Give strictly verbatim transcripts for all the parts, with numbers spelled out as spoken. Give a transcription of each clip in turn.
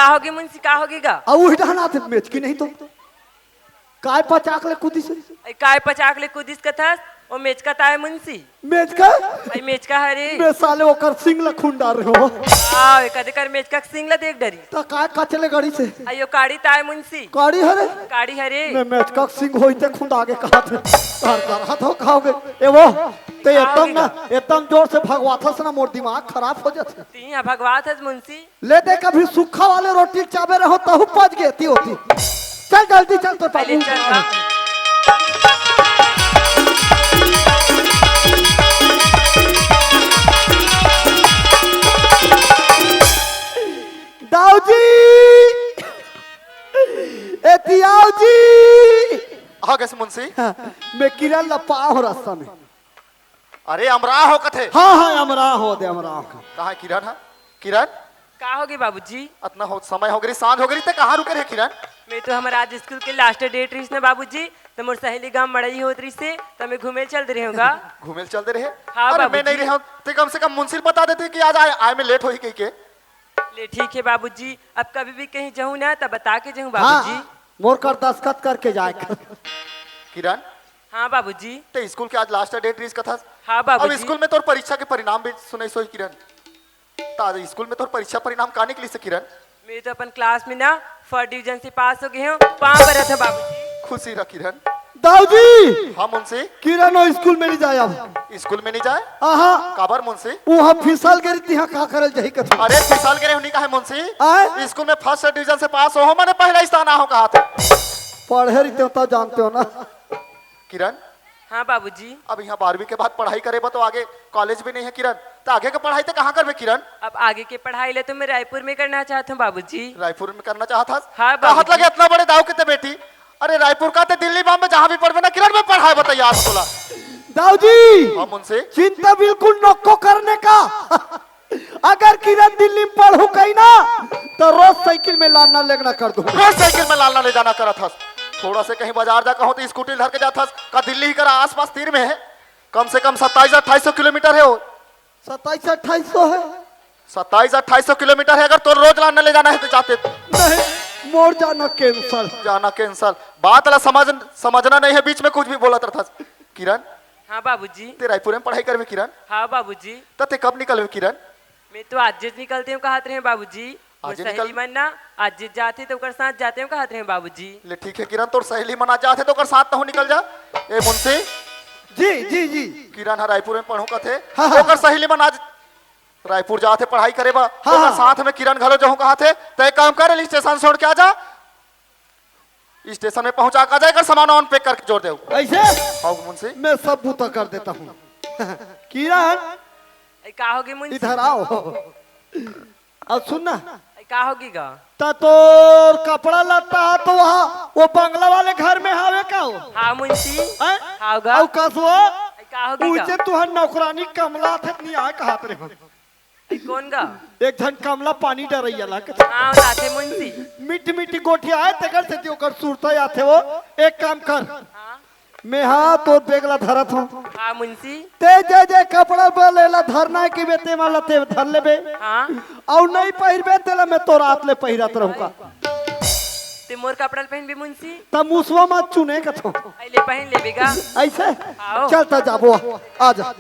का होगे मुंशी, का होगे गा? अउ उही डहन आथे, मेचकी नहीं तो। काय पचाक ले कूदिस? अई काय पचाक ले कूदिस कथस? ओ मेचका ताय मुंशी। मेचका? अई मेचका हरे। मैं साले ओकर सिंग ल खून डार रहे हो। आओ, कदे कर मेचका के सिंग ल देख डरी। त काय कचले गड़ी से? अई ओ काड़ी ताय मुंशी। काड़ी हरे? काड़ी हरे। मैं मेचका के सिंग होई ते खून आगे कहा थे। तार कर हाथ हो खाओगे। ए वो, ते का एकदम होगे ना, गा? एकदम जोर से भगवाथस ना, मोर दिमाग खराब हो जाथे। तिहा भगवाथस मुंशी। ले दे, कभी सूखा वाले रोटी चाबे रहो, तहु पच गए ती होती। चल जल्दी चल, तो पहले बाबू। चल ना। दाऊ जी, ए तियाऊ जी। आ गए मुंशी। हाँ, मैं किरण ला पाओ रास्ता में। अरे अमरा हो कथे। हाँ, हाँ, अमरा हो दे, अमरा हो। कहाँ है किरण? हाँ, किरण। का होगे बाबूजी? अतना हो, समय होगे रही, सांझ होगे रही, ते कहाँ रुके रहे किरण? मैं तो हमर आज स्कूल के last date रहिस ना बाबूजी, त मोर सहेली गांव मड़ई होत रहिस हे, त मैं घूमे चल दे रहे हूँ गा। घूमे चल दे रहे? हाँ अरे मैं बाबूजी। नहीं रहे हूँ, ते कम से कम मुंशी ल बता देते कि आज आए, आए में लेट होही कहिके। ले ठीक है बाबूजी, अब कभी भी कहीं जाऊँ ना त बता के जाऊँ हाँ, बाबूजी। मोर कर दस्तखत करके जाए कर। किरण। हाँ बाबूजी। ते स्कूल के आज last date रहिस कथस। हाँ अब बाबूजी। स्कूल में तोर परीक्षा के परिणाम भी सुनइस होही किरण। त आज स्कूल में तोर परीक्षा परिणाम का निकलिस हे किरण? मैं तो अपन class में ना first division से पास हो गए हूँ, पाँव परत हूँ बाबूजी। खुशी रह किरण। दाऊ जी। हाँ मुंशी। किरण ओ स्कूल में नहीं जाए अब। स्कूल में नहीं जाए? आहा। काबर मुंशी? उहाँ फिसल गे रही, तिहाँ का करल जाही कथी? अरे फिसल गे रही, नहीं कहे मुंशी। आय? स्कूल में first division से पास हो, माने पहला स्थान आहो कहा थे। पढ़े रही तो जानते हो ना। किरण। हाँ बाबूजी। अब यहाँ बारहवीं के बाद पढ़ाई करे बर तो आगे कॉलेज भी नहीं है किरण, त आगे के पढ़ाई ते कहाँ करबे किरण? अब आगे के पढ़ाई ले तो मैं रायपुर में करना चाहत हूँ बाबूजी। रायपुर में करना चाहत हस? हाँ कहत बाबूजी। लगे इतना बड़े दाऊ के ते बेटी, अरे रायपुर का ते दिल्ली बॉम्बे जहाँ भी पढ़बे ना किरण, मैं पढ़ाए बर तैयार हूँ तोला। दाऊ जी, हाँ मुंशी। चिंता बिल्कुल नको करने का। अगर किरण दिल्ली में पढ़हू कही ना, त रोज साइकिल में लानना लेगना कर दूँ। रोज साइकिल में लानना ले जाना करत हस। थोड़ा से कहीं बाजार जा कहूँ त स्कूटी धर के जात हस, का दिल्ली ही करा आसपास तीर में है? कम से कम सत्ताईस अट्ठाईस सौ किलोमीटर है वो। सत्ताईस अट्ठाईस सौ है? सत्ताईस अट्ठाईस सौ किलोमीटर है, अगर तोर रोज लानना ले जाना है तो जाते। नहीं, मोर जाना cancel। जाना cancel। बात ला समझ, समझना नहीं है, बीच में कुछ भी बोलत रहत हस। किरण। हाँ बाबूजी। ते रायपुर में पढ़ाई करबे किरण? हाँ बाबूजी। त ते कब निकलबे किरण? मैं तो आज निकलते हूँ कहत रहे बाबूजी। आज मोर निकल- सहेली मन ना आज जाथे तो ओकर साथ जाते हूँ कहत रहे बाबूजी। ले ठीक है किरण, तोर सहेली मन आज जाथे तो ओकर साथ तहूँ निकल जा। ए मुंशी। जी, जी, जी। किरण ह रायपुर में पढ़हूँ कथे। हाँ, हाँ। ओकर सहेली मन आज रायपुर जाथे पढ़ाई करे बर। हाँ, ओकर हाँ। साथ में किरण घलो जहूँ कहा थे। त एक काम कर, स्टेशन छोड़ के आ जा। स्टेशन में पहुंचा का जाए कर सामान वामान pack करके जोर दे। ऐसे? हाँ मुंशी। मैं सब बूता कर देता हूँ। किरण। ए, का होगे मुंशी? इधर आओ। अब सुन ना। ए, का होगे गा? त तोर कपड़ा लत्ता तो वहाँ वो बंगला वाले घर में हावे का हो? हाँ मुंशी। हैं? हाँ गा। अउ कसो? ए, का होगे गा? उजे तुहर नौकरानी कमला थे नहीं आए कहा रे हो। ए, कौन गा? एक झन कमला पानी डरैया ला के। हाँ, लाथे मुंशी। मीठ मीठ गोठिया आए, तेकर सेती ओकर सुरता आथे वो। एक काम कर। हाँ। मैं हा तोर bag ला धरत हूँ। हाँ, मुंशी। ते जे जे कपड़ा बल एला धरना है कि बे, ते वाला ते धर लेबे। हाँ। अउ नहीं पहिरबे, तेला मैं तोर हाथ ले पहिरत रहूँगा। ते मोर कपड़ा ल पहिनबे, मुंशी? त मुसवा मत चुने कथो। अइले पहिन लेबे गा। ऐसे? आओ। चल त जाबो, आ जा।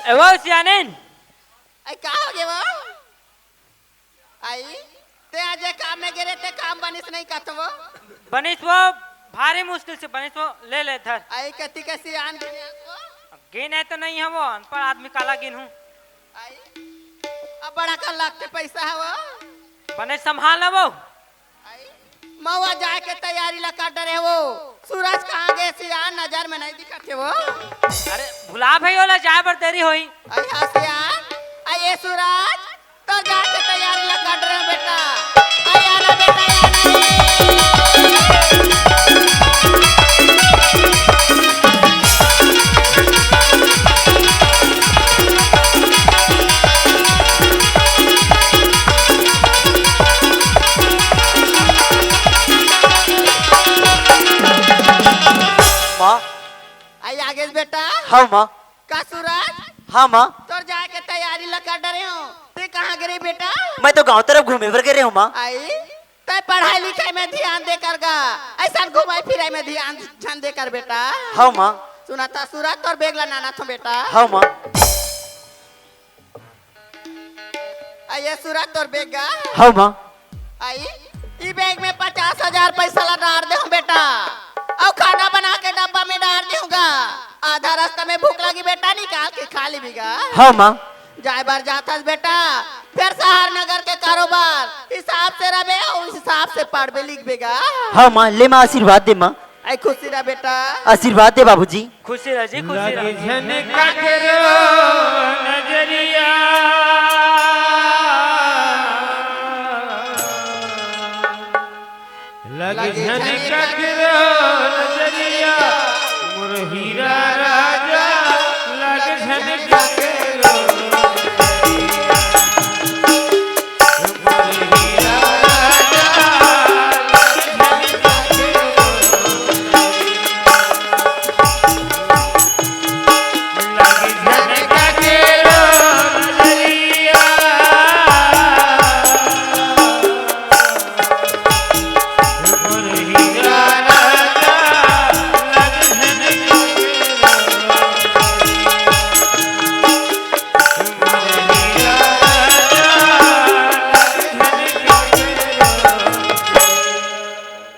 ए वो सियानिन। अई, का हो गे वो? अई, ते आज ये काम में गे रहे, ते काम बनिस नहीं कथो वो? बनिस वो, भारी मुश्किल से बनिस वो, ले ले धर। अई, कति के सियान गिने हस वो? अब गिने तो नहीं है वो, अनपढ़ आदमी काला गिनहूँ। अई, अब बड़ा का लागथे पैसा है वो? बने संभाल ना वो। अई, मउहा जाए के तैयारी ला कर डरे वो। सूरज कहाँ गे सियान, नजर में नहीं दिखत हे वो। अरे, भुला भई ओला, जाए बर देरी होई। अई हाँ सियान, अई ए सूरज, तो जाए के तैयारी ला कर डरे बेटा। अई आना बेटा, आना। हाँ माँ। का सूरज? हाँ माँ। तोर जाए के तैयारी ला कर डरे हो, ते कहाँ गे रहे बेटा? मैं तो गांव तरफ घूमे बर गे रहे हूँ माँ। आई, तै पढ़ाई लिखाई में ध्यान दे कर गा, ऐसा घुमाई फिराई में ध्यान झन दे कर बेटा। हाँ माँ। सुना था सूरज, तोर बैग ला नाना थो बेटा। हाँ माँ। आ ये सूरज तोर बैग गा। हाँ माँ। आई, ई बैग में पचास हजार पैसा ला डार दे हूँ बेटा, अउ खाना बना के डब्बा में डार दे हूँ गा। आधा रास्ता में भूख लगी बेटा, निकाल के खा लेबी गा। हाँ माँ। जाए बर जाथस बेटा, फिर शहर नगर के कारोबार हिसाब से रबे अउ हिसाब से पढ़बे लिखबे गा। हाँ माँ, ले माँ आशीर्वाद दे माँ। आई खुशी रह बेटा। आशीर्वाद दे बाबूजी। खुशी रह जी, खुशी रह। लगे झन ककरो नजरिया, लगे झन ककरो नजरिया, मोर हीरा राजा, लगे झन ककरो नजरिया।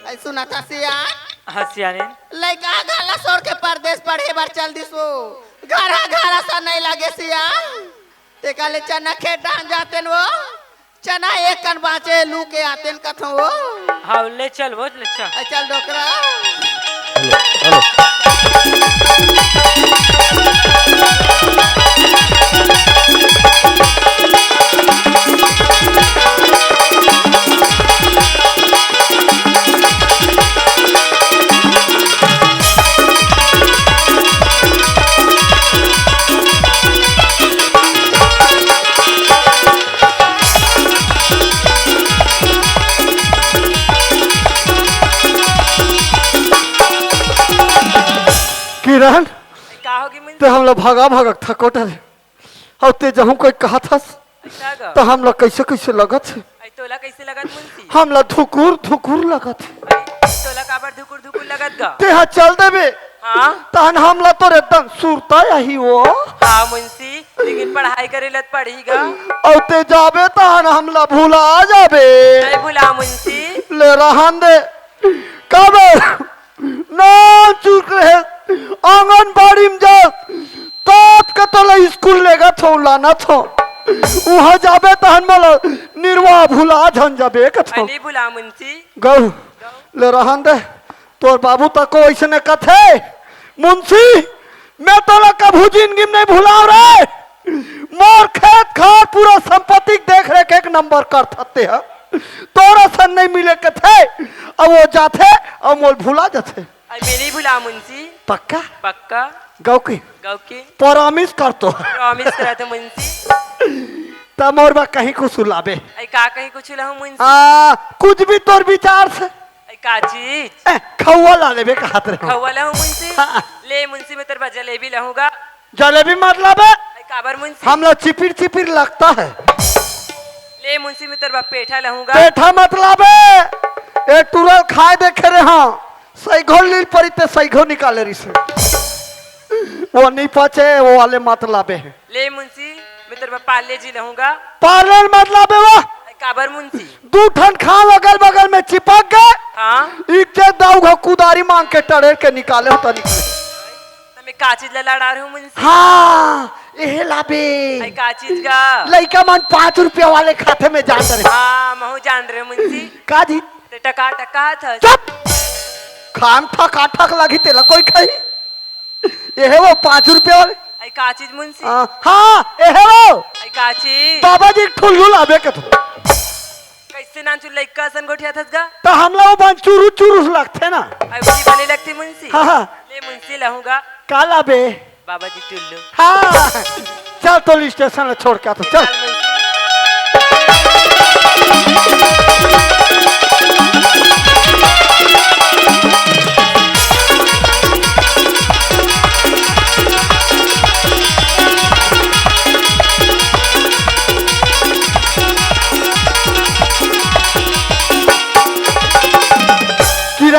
ऐ सुना था सियान? हाँ सियान। लइका घर ला छोड़ के परदेस पढ़े बर चल दिस वो। घर हा घर असन नइ लागे सियान। तेकर ले चना खेत डाहन जातेन वो। चना एक कन बाँचे, लू के आतेन कथों वो। हाँ, ले चल वो, ले चल। ऐ चल डोकरा। Hello, hello. किरण, का होगे मुंशी? ते हमला भगा भगा थकोटा रे। अउ ते जहूँ कोई कहत हस, ऐसा गा? त हमला कइसे कइसे लगत हे? ऐ तोला कइसे लगत मुंशी? हमला धुकुर धुकुर लगत हे। ऐ तोला काबर धुकुर धुकुर लगत गा? तेहा चल देबे। हाँ? तहन हमला तोर एकदम सुरता आही वो। हाँ मुंशी, लेकिन पढ़ाई करे ल त पड़ही गा। अउ ते जाबे तहन हमला भुला जाबे। नइ भुला मुंशी। ले रहन दे। काबर? नानचुक रहे, आंगनबाड़ी म जात, तात के तोला स्कूल लेगत हों, लानत हों। उहाँ जाबे तहन मोला निरवा भुला झन जाबे कथों। अरे भुला मुंशी। गऊ, ले रहन दे। तोर बाबू तको अइसने कथे, मुंशी, मैं तोला कभू जिनगी म नइ भुलाव रे। मोर खेत खार पूरा संपत्ति के देख रेख एक नंबर करथस तेहा। तोर असन नइ मिले कथे, अउ वो जाथे, अउ मोला भुला जाथे। अरे मैं नइ भुलाव मुंशी। पक्का? पक्का। गऊ के? गऊ के। Promise कर तो। Promise करत हों मुंशी। त मोर बर कहीं कुछु लाबे। अरे का कहीं कुछु लाहूँ मुंशी? आ, कुछ भी तोर विचार से। अरे का चीज? ए, खउवा ला लेबे कहत रहे। खउवा लाहूँ मुंशी? हाँ। ले मुंशी, मैं तोर बर जलेबी लाहूँ गा। जलेबी मत लाबे। अरे काबर मुंशी? हमला चिपिर चिपिर लगता है। ले मुंशी, मैं तोर बर पेठा लाहूँ गा। पेठा मत लाबे। ए टुरल खाय देखे रहे हों। सइघो लील परी ते सइघो निकाले रिहिसे। वो नइ पचे, वो वाले मत लाबे। ले मुंशी, मैं तोर बर पारले जी लाहूँ गा। पारले मत लाबे वो। अरे काबर मुंशी? दू ठन खाव अगल बगल में चिपक गे। हाँ। एक जे दऊ घा कुदारी मांग के टरेर के निकाले हों त निकले। त मैं का चीज ला लड़ा रहे हों मुंशी? हाँ, एहे लाबे। अरे का चीज गा? लइका मन पाँच रुपया वाले खाथे, मैं जान रहे। हाँ, महूँ जान रहे हों मुंशी। का जी? ते टका टका हथस। चुप। खान ठका ठक लगही तेला कोई खाही। एहे वो पाँच रुपया वाले। अरे का चीज मुंशी? हाँ, हाँ, एहे वो। अरे का चीज? बाबा जी ठुल्लू लाबे कथों। कइसे नानचुक लइका असन गोठियाथस गा? त हमला वो बन चुरू चुरू लगथे ना। अरे वही बने लगथे मुंशी। हाँ, हाँ। ले मुंशी लाहूँ गा। का लाबे? बाबा जी टुल्लू। हाँ, चल तोला स्टेशन ल छोड़ के आथों, चल। चल मुंशी।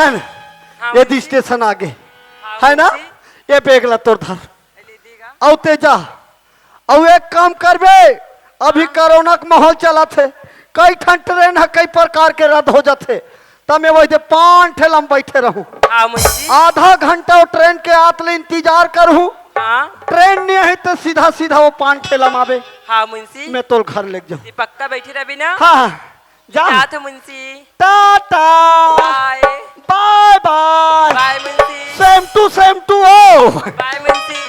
हाँ, ये मुंशी। स्टेशन आगे हाँ, है ना? मुंशी। ये बैग ला तोर धर। ले देगा। अउ ते जा। अउ एक काम करबे, अभी हाँ। कोरोना के माहौल चलत हे, कई ठन ट्रेन ह कई प्रकार के रद्द हो जाथे, त मैं वही दे पान ठेला म बैठे रहूं। हाँ, मुंशी। आधा घंटा वो ट्रेन के आत ले इंतजार करहूं। हाँ। ट्रेन नहीं आई त सीधा सीधा वो पान ठेला म आबे। हाँ, मुंशी। मैं तोल घर ले जाऊं। ये पक्का बैठे रहबे ना? हाँ, हाँ। जा। जात हो मुंशी। टाटा। बाय। बाय बाय। बाय मुंशी। Same to same to हो। बाय मुंशी।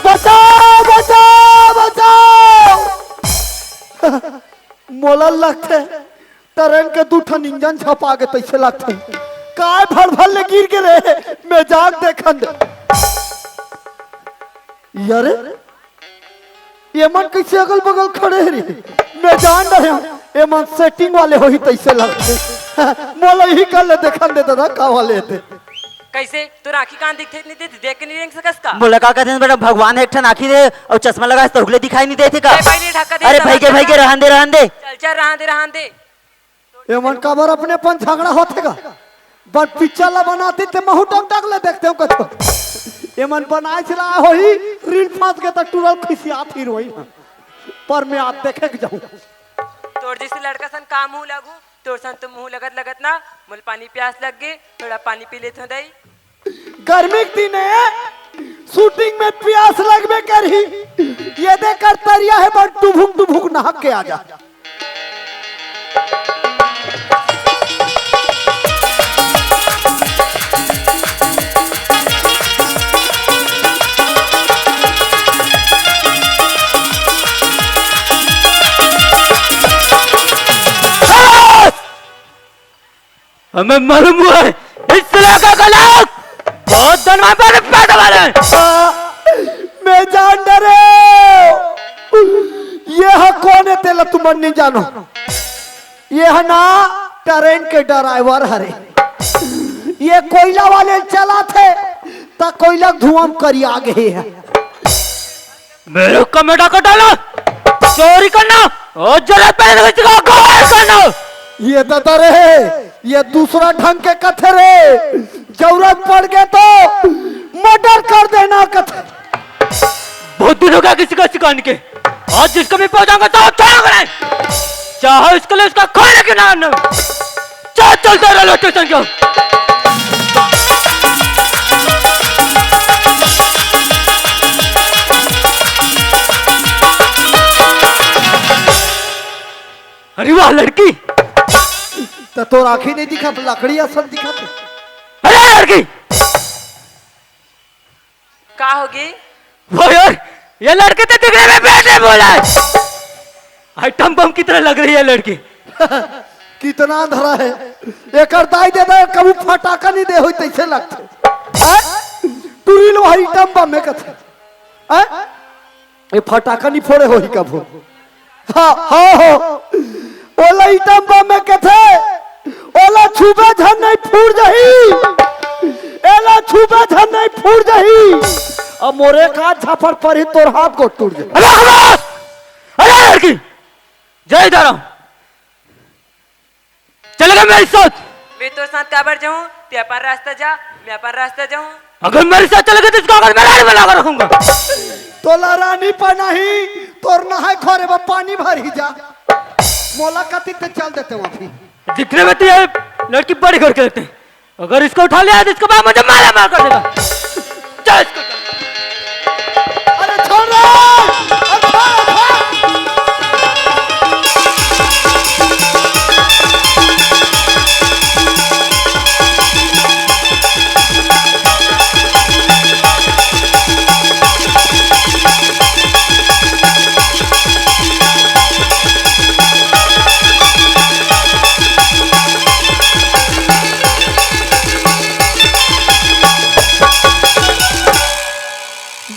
बचाओ, बचाओ, बचाओ। मोला लगथे ट्रेन के दू ठन इंजन झपा गे तइसे लगथे। काय भड़ भड़ ले गिर गे रे, मैं जाके देखन दे। अरे, एमन कइसे अगल बगल खड़े हे रे? मैं जान रहे हूँ, एमन setting वाले होही तइसे लगथे। मोला इही कर ले देखन दे दादा, का वाले हे ते। कइसे? तोर आँखी कान दिखथे नहीं देथे, देख के नहीं रेंग सकस का? मोला का कहिथे बेटा, भगवान ह एक ठन आँखी दे अउ चश्मा लगाए हे, तोहू ला दिखाई नहीं देथे का? ए, पहले ढक्का दे, अरे तब भइगे, ढक्का भइगे, दे। रहन दे, रहन दे। चल, चल, रहन दे, रहन दे। एमन काबर अपने अपन झगड़ा होथे का? बन पिक्चर ला बनाते ते महू टक टक ले देखते हो कछो। एमन बनाए चला होही, रील फंस गे त टूरल खिसियात हीरोइन ह। पर मैं आज देखे के जाऊँ। तोर जइसे लड़का सन का मुँह लगू, तोर सन तो मुँह लगत लगत ना, मोला पानी प्यास लग गे, थोड़ा पानी पी लेत हो दई। गर्मी के दिने shooting में प्यास लगबे करही। ये दे कर तरिया हे, बड़ टुभुक टुभुक नहा के आ जा। हमें मालूम हुआ है, इस इलाका का लोग बहुत धनवान पैदा वाले हैं। हाँ, मैं जान डरे। ये ह कोन हे, तेला तुमन नहीं जानो। ये ह ना ट्रेन के ड्राइवर हरे। ये कोयला वाले चलाथे, त कोयला के धुआं म करिया गे हे। मेरे को मेटा को डालो, चोरी करना और जरूरत पड़े तो किसी को अगवा करना। ये ददा रे, ये दूसरा ढंग के कथे रे। जरूरत पड़ गे तो murder कर देना कथे। बहुत दिन हो गया किसी को सिखाने के, आज जिसको भी पहुंचाऊंगा तो छोड़ूंगा नहीं, चाहे इसके लिए इसका खाने के नाम न। चल, चल, चल, रेलवे स्टेशन के। अरे वाह लड़की, त तोर आँखी नहीं दिखत, लकड़ी असन दिखत। अरे लड़की, का होगे? वो यार, ये लड़की तो दिखने में beautiful है। आइटम बम की तरह लग रही है लड़की। कितना अंधरा है। एकर दाई दे दे, कभू फटाका नहीं दे होई तइसे लगथे। हैं? टुरी लो आइटम बम में कथे। हैं? ये फटाका नहीं फोड़े होई कभू। हाँ, हाँ, हो। ओला आइटम बम में कथे, ओला छूबे झन नहीं फूट जही, एला छूबे झन नहीं फूट जही। अब मोरे का झापड़ परी तोर हाथ गोड़ टूट जाही। अरे खमोश! अरे लड़की, जा इधर आ। चल गा मेरे साथ। मैं तोर साथ काबर जाऊं? तैं अपन रास्ता जा, मैं अपन रास्ता जाऊं। अगर मेरे साथ चलेगा तो इसको अगर मैं रानी बना कर रखूंगा। तोला रानी पा नहीं, तोर नहाए खोरे में पानी भर ही जा। मोला कती ते चल देते वहाँ भी। दिखने में तो ये लड़की बड़ी घर के लगते हैं। अगर इसको उठा लिया तो इसके बाद मुझे मारा मार कर देगा। चल इसको। अरे छोड़ रे! अरे छोड़, छोड़!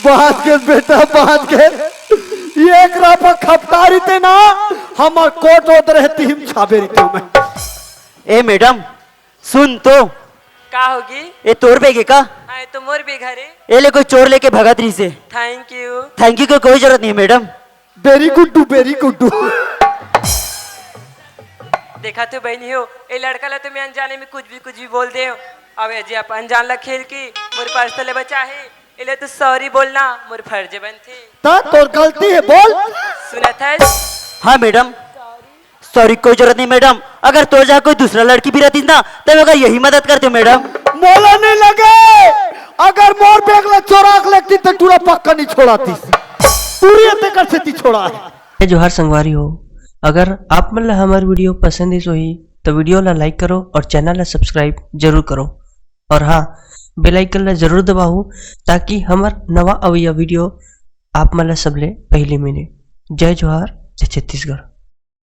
बांध के बेटा, बांध के। ये एक रापा खपटारी ते ना, हमर कोट होत रहे तिहिम छाबे रहितेंव मैं। ए मैडम, सुन तो। का होगे? ए तोर bag हे का? हाँ, ये तो मोर bag हरे। ए ले, कोई चोर लेके भगत रहिसे। Thank you। Thank you के कोई जरूरत नहीं है madam. Very good, very good। देखा तो बहिनी हो, ए लड़का ला तो मैं अनजाने में कुछ भी, कुछ भी बोल दे। अब ए जे आप अनजान ला खेल के मोर purse ले बचा हे, एले तो sorry बोलना मोर फर्ज बनथे। ता तोर गलती हे, बोल। सुनत हस? हाँ मैडम, sorry कोई जरूरत नहीं मैडम। अगर तोर जगह कोई दूसरा लड़की भी रहतीस ना, तब अगर यही मदद करते मैडम। मोला नहीं लगे, अगर मोर bag ला चोरा के लेगतीस तो टूरा पक्का नहीं छोड़ातीस। टूरी तेकर सेती छोड़ा हे। जय जोहार संगवारी हो, अगर आप मन ला हमर video पसंद आइस होही तो video ला like करो और channel ला subscribe जरूर करो। और हाँ, bell icon ला जरूर दबाहू, ताकि हमर नवा अवइया video आप मन ला सबले पहली मिले। जय जोहार, जय छत्तीसगढ़।